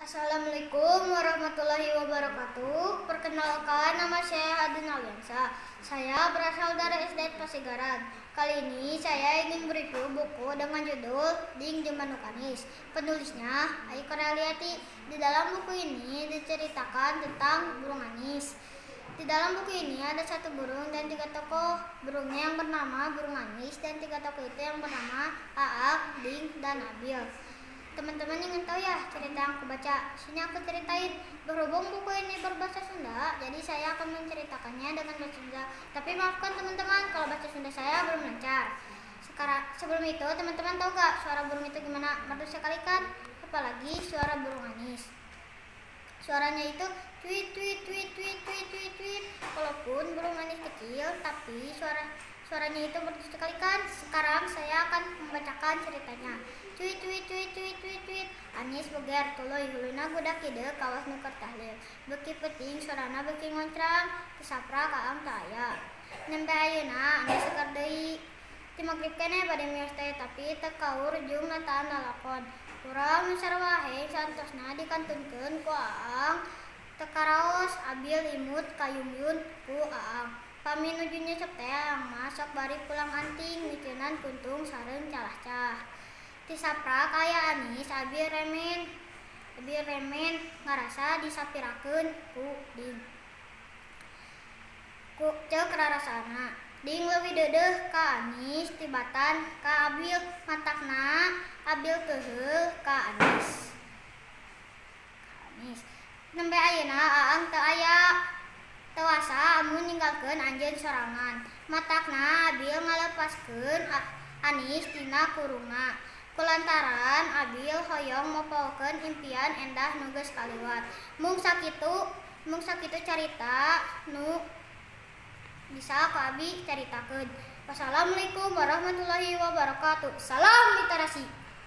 Assalamualaikum warahmatullahi wabarakatuh. Perkenalkan, nama saya Adin Aliansa. Saya berasal dari SD Pasigaran. Kali ini saya ingin mereview buku dengan judul Ding Jeung Manuk Anis. Penulisnya Ayu Karaliati. Di dalam buku ini diceritakan tentang burung anis. Di dalam buku ini ada satu burung dan tiga tokoh. Burungnya yang bernama burung anis dan tiga tokoh itu yang bernama Aak, Ding, dan Abil. Teman-teman ingin tahu ya cerita yang aku baca? Sini aku ceritain. Berhubung buku ini berbahasa Sunda, jadi saya akan menceritakannya dengan bahasa Sunda. Tapi maafkan teman-teman kalau bahasa Sunda saya belum lancar. Sekarang, sebelum itu, teman-teman tahu gak suara burung itu gimana? Merdu sekali kan? Apalagi suara burung anis. Suaranya itu tweet tweet tweet tweet tweet tweet tweet. Walaupun burung anis kecil, tapi suaranya itu merdu sekali kan? Sekarang saya akan membacakan ceritanya. Cuit cuit cuit cuit cuit cuit. Anis boger tuluy huluna gudak hideung kawas nu keur tahlil. Beuki peuting sorana beuki ngoncrang, teu saprak Aang teu aya. Nembe ayeuna Anis seger deui. Ti magrib keneh bade mios teh, tapi teu kaur jung nataan lalakon. Urang nu sarua heng saantosna dikantunkeun ku Aang teu karaos. Abil imut kayumyun ku Aang. Pami nuju nyesep teh, Aang mah sok bari pulang anting miceunan kuntung sareng calahcah. Ti saprak aya Anis, Abil remen. Abil remen ngarasa disapirakeun ku Ding. Ku ceuk rarasana. Ding leuwih deudeuh ka Anis tibatan ka Abil, matakna Abil keuheul ka Anis. Anis. Nembe ayeuna Aang teu aya. Teu wasa amun ninggalkeun anjeun sorangan. Matakna Abil ngalepaskeun Anis tina kurungna. Kulantaran Abil hoyong mopohokeun impian endah nu geus kaliwat. Mung sakitu carita nu bisa ku abi caritakeun. Wassalamualaikum warahmatullahi wabarakatuh. Salam literasi.